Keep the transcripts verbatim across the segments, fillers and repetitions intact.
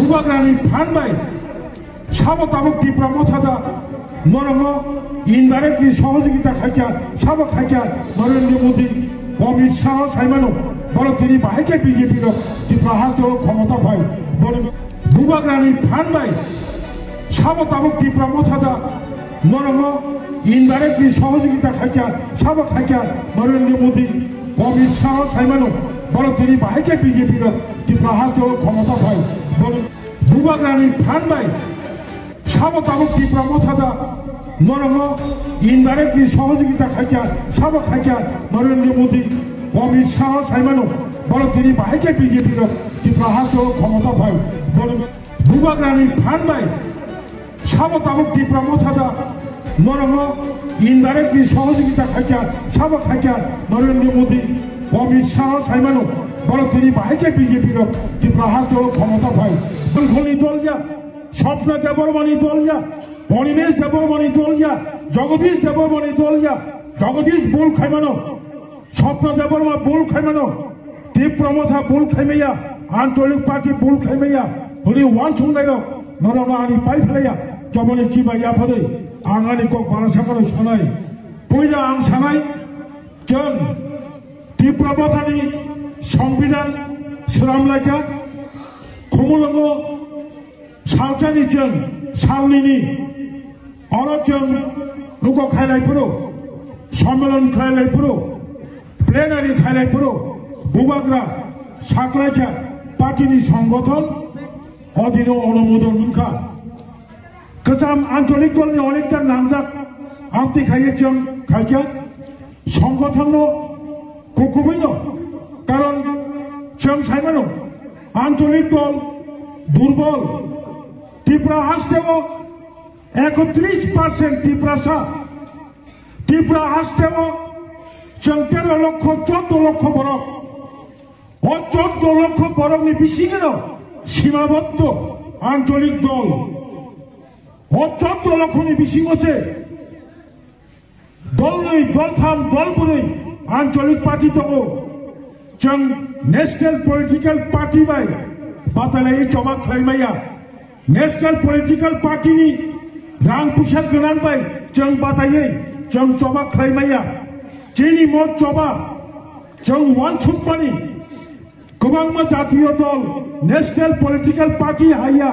Bubagrani phan bai sabo tabuk Tipra Motha da norokno indirectly sohojogita khaikha, sabo khaikha Narendra Modi, Amit Shah saimano, borok tini bahai khe B J P rok Tipra hasteo khomota phai. Borok Bubagrani phan bai sabo tabuk Tipra Motha da norokno indirectly sohojogita khaikha, sabo khaikha Narendra Modi, Amit Shah saimano, borok tini bahai khe B J P rok Tipra hasteo khomota phai. Borok Bubagrani phan bai sabo tabuk Tipra Motha da norokno indirectly sohojogita khaikha, sabo khaikha Narendra Modi, Amit Shah saimano, borok tini bahai khe B J P rok Tipra hasteo khomota phai. Borok Bubagrani phan bai sabo tabuk Tipra Motha da norokno indirectly sohojogita khaikha, sabo khaikha Narendra Modi, Amit Shah saimano, borok tini bahai khe B J P rok Tipra hasteo khomota phai. Bangkhoni dol ya, Swapna Debbarmani dol ya, Animesh Debbarmani dol ya, Jagadish Debbarmani dol ya, Jagadish bol khaimano. Swapna Debbarma bol khaimano, Tipra Motha bol khaimaya, Ancholik Party bol khaimaya, hwnwi uansuknairok norokno ani pai phlaiya, joboni chiba yapharwi ang ani kok bara sakano sanai. Puila ang sanai, chwng Tipra Mothani Songbidan swnam laikha, Khumulwngo Salchani chwng salnini oro chwng luko khailai phuru, sommelon khailai phuru, plenary khailai phuru, Bubagra saklaikha party ni songgothon odino onumodon wngkha. Kwcham ancholik dolni onekta nangjak amtwi khaiye chwng khaikha. Songgothonno kukubuino, karon chwng saimano, ancholik dol durbol, Tipra hasteo ekotris percent Tiprasa, Tipra hasteo chwng tero lokho, chordo lokho borok. O chordo lokho borokni bisingino simabotto ancholik dol. O chordo lokhoni bisingo se dolnwi, doltham, dolbrwi ancholik party tongo. Chwng national political party bai batalaiwi choba khlaimaya. National political party ni rang puisa gwnang bai chwng bataiwi chwng choba khlaimaya. Chini mo choba chwng uansukmani kwbangma jatiyo dol, national political party haiya.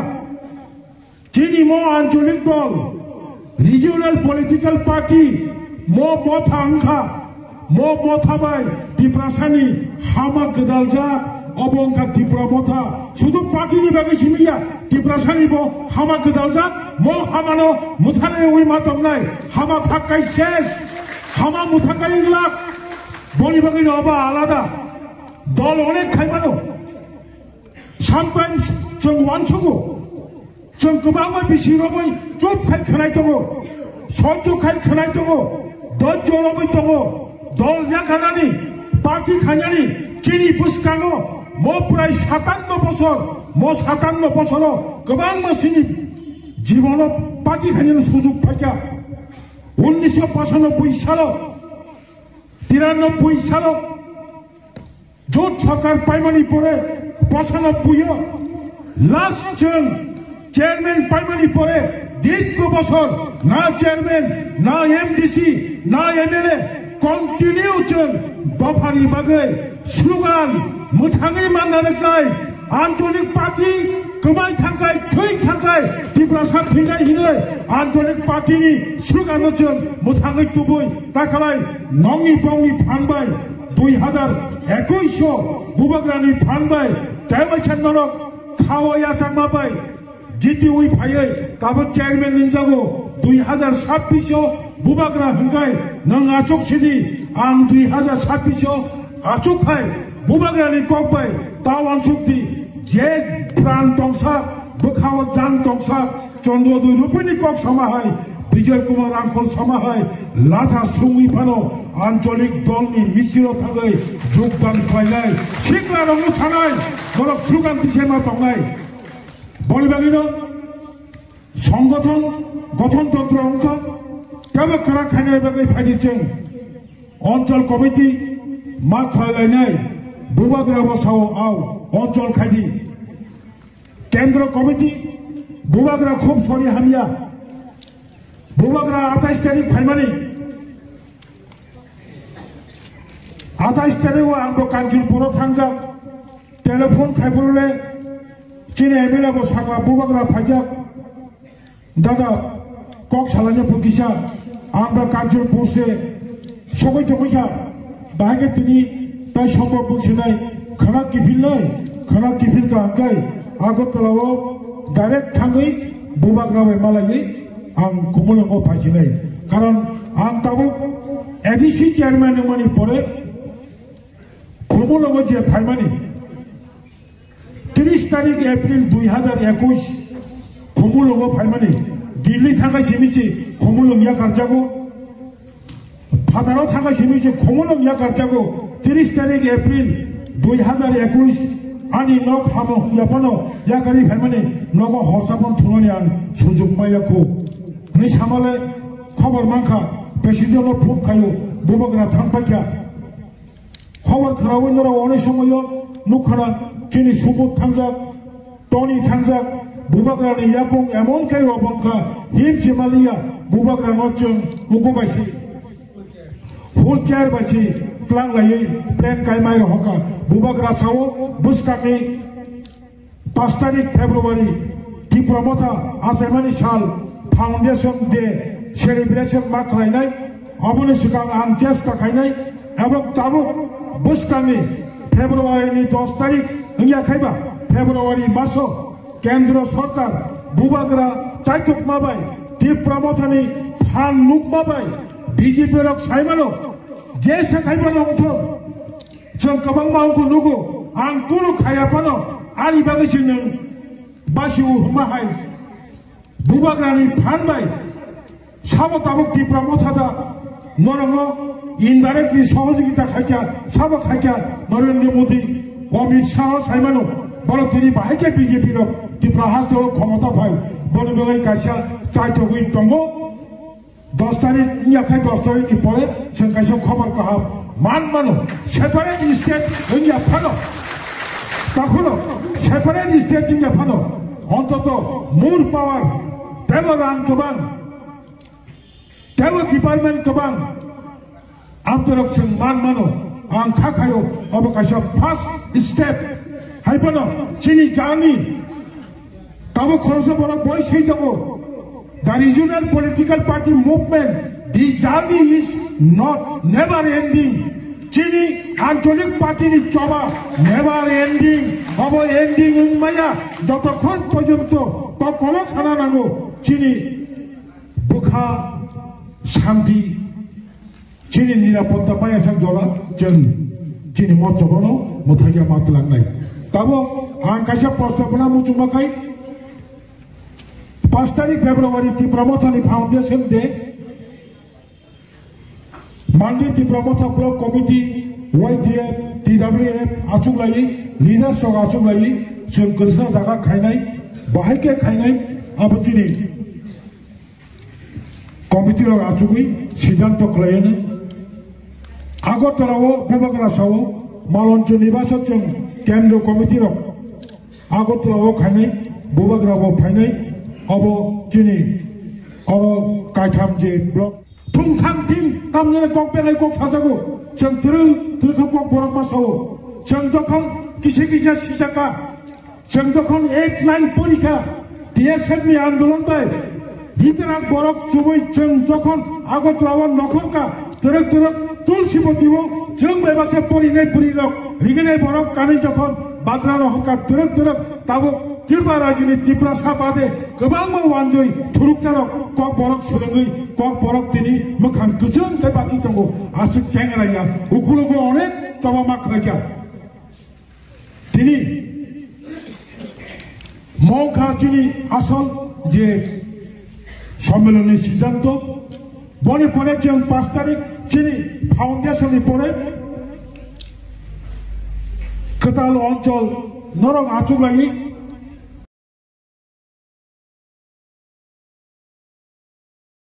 Chini mo ancholik dol, regional political party, mo motha wngkha, mo motha bai Tiprasani hama gwdaljak, obo wngkha Tipra Motha. Sudu party ni bagwi simi ya, Tiprasani bo hama gwdaljak, mo hamano mwthangwi ma tongnai, hama thakkai ses, hama mwthangkai glak, boni bagwi no obo alada. Dol onek khaimano. Sometimes chwng uansugo, chwng kwbangma bisi rogwi chup khai khwnai tongo, soijo khai khwnai tongo, dojjo rogwi tongo, dol yakarnani, party khainani chini bwskango mo prai satanno bosor, mo satanno bosoro kwbangma chini jibono party khainani sujug phaikha. Unnisho pachanobboi salo, tirannobboi salo, Jot sarkar paimani pore, pachanobboi o last chwng chairman paimani pore, dirgho bosor na chairman, na M D C, na M L A, continue chwng dophani bagwi slogan mwthangwi manna rwknai. Ancholik party kwbai thangkai, thwi thangkai, Tiprasa thwinai hinwi Ancholik party ni slogan no chwng mwthangwi tubui ta khlai. Nongni bongni phan bai dui hazar ekush o Bubagrani phan bai tei waisa norok khao yachakma bai jitiwi phaiwi tabuk chairman nungjago. Dui hazar sabbish o Bubagra hwnkhe nwng achuk sidi, ang dui hazar sabbish o achuk khai Bubagrani kok bai ta uansuk di, je pran tongsa, bwkhao jang tongsa, Chandra Dui Rupini kok sama hai, Bijoy Kumar Rangkhol sama hai, latha sungwi phano ancholik dolni misilo thangwi jogdan khlainai, sikla rokno sanai, borok slogan tisai ma tongnai. Boni bagwino songgothon, gothon tontro wngkha, tebo kwrak khainai bagwi phaidi chwng. Onchol committee ma khlai lainai, Bubagra bo sao, ao, onchol khaidi. Kendro committee, bubagra khub sori hamya. Bubagra atais tarik phaimani. Atais tarik o ang bo Kanchanpur o thangjak. Telephone khaibrole chini M L A bo sakla bubagra phaijak. Dada, kok salaina pukisa, ang ba Kanchanpur se sogwi tongwi kha, bahai khe tini tai sombok bwksinai khana kiphilnai, khana kiphil ka hwnkhe Agartala o direct thangwi bubagra bai malaiwi ang Khumulwngo phaisinai. Karon ang tabuk A D C chairman wngmani pore Khumulwngo je phaimani, tris tarik April dui hazar ekush, Khumulwngo phaimani, Delhi thangkha simi se Khumulwng yakarjago, phataro thangkha simi se Khumulwng yakarjago, tris tarik April dui hazar ekush, ani nok hamung yaphano yakarwi phaimani, nogo horsa phone thumani ang sujug maya kho. Hwnwi samale khobor mankha, president no phone khaio, bubagra thangpaikha. Khobor khnaui norok onek somoio nukha na chini Subodh thangjak, Tony thangjak, bubagrani yakung emon khe robongkha, him se maliya, bubagrano chwng mukubaisi, wheelchair baisi tlanglaiwi plan kaimai rohorkha. Bubagra sao bwskangni Pash tarik February, Tipra Motha achaimani sal, Foundation Day celebration ma khlainai, aboni swkang ang chesta khainai, ebong tabuk bwskangni February ni dos tarik wngya khaiba, February maso Kendro Sorkar bubagra chaitukma bai Tipra Mothani phan nukma bai B J P rok saimano, je se khaimano wngthok. Chwng kwbangma wngkha nugo, ang kunu khaya phano ani bagwi se nwng basi-o hwnma hai. Bubagrani phan bai sabo tabuk Tipra Motha da norokno indirectly sohojogita khaikha, sabo khaikha Narendra Modi, Amit Shah saimano, borok tini bahai khe B J P rok Tipra hasteo khomota phai, boni bagwi kaisa chaithogwi tongo. Dos tarik wngya khai dos tarik ni pore chwng kaisa khobor kaham man mano, separate state wngya phano, takhuno separate state wngya phano, ontoto more power, tebo rang kwbang, tebo department kwbang, amtorok chwng man mano. Ang kha khayo, obo kaisa first step, hai phano chini journey. Tabuk khoroksa borok boi swi tongo. The regional political party movement, the journey is not never ending. Chini ancholik party ni choba never ending. Obo ending wngmaya. Jotokhon porjonto to kolok sana nango. Chini bwkha shanti Chini nirapotta maya sak jora chwng chini mochobano mwthangya ma twlangnai. Tabo ang kaisa prosta bwna muchungma khai, pash tarik February Tipra Mothani Foundation Day, Mandi Tipra Motha Block Committee, Y T F, T W F achuklaiwi, leaders rok achuklaiwi chwng kwrwsna jaga khainai, bahai khe khainai abo chini Committee rok achugwi siddhanto khlaiyano. Agartala o bubagra sao Maloncho Nibaso chwng kendro committee rok Agartala o khainai, bubagra bo phainai, obo chini oro kaitham je block. Thung thang thing tamni kok belai kok sajago, chwng twrwi twrwi kok borok ma sao, chwng jokhon kisa kisa sijaka, Chwng jokhon eight nine porikha, T S F ni andolon bai, hitrak borok chubui chwng jokhon Agartala o nokhorkha, twrwk twrwk Tulsiboti o chwng bai baksa porinai bwrwi rok, riginai borok kanwi jokhon bajra rohorkha, twrwk twrwk tabuk Tripura rajyoni Tiprasa bade kwbangma wanjwi thuruksa rok kok borok swrwngwi kok borok tini mwkhang kwchwng tei bachi tongo, aswk chengra ya, ukulogo onek choba ma khlaikha. Tini mokha chini asol je sommelon ni siddhanto, boni pore chwng pash tarik chini foundation ni pore kwtal onchol norok achuklai